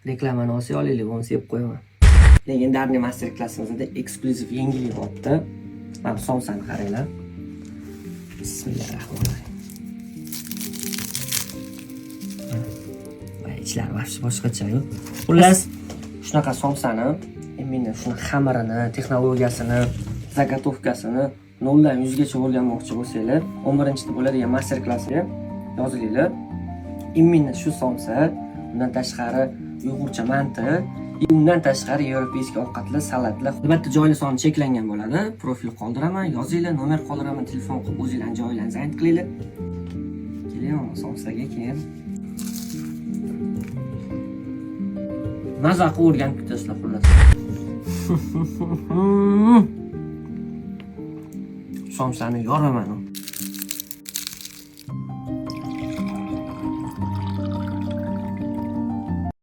Reklamani olsa olaylik, bo'lmasa yeb qo'yaman. Легендарный master klassimizda eksklyuziv yangilik bo'pti. Mana bu somsani qaranglar. Bismillahirrohmanirrohim. Voy, ichlari вообще boshqacha-yu. Xullas, shunaqa somsani, именно shuni xamirini, texnologiyasini, заготовкасini 0 dan 100 gacha o'rganmoqchi bo'lsanglar, 11-da bo'ladigan master klassga yozilinglar. Именно shu somsa, undan tashqari uyg'urcha manti, и undan tashqari европейский ovqatlar, salatlar. Albatta joylar soni cheklangan bo'ladi. Profil qoldiraman, yozinglar, nomer qoldiraman, telefon qilib o'zinglarning joylaringizni занят qilinglar. Kelyapman somsaga keyin. Maza qilib o'rganib ketasizlar xullas. Somsani yoraman.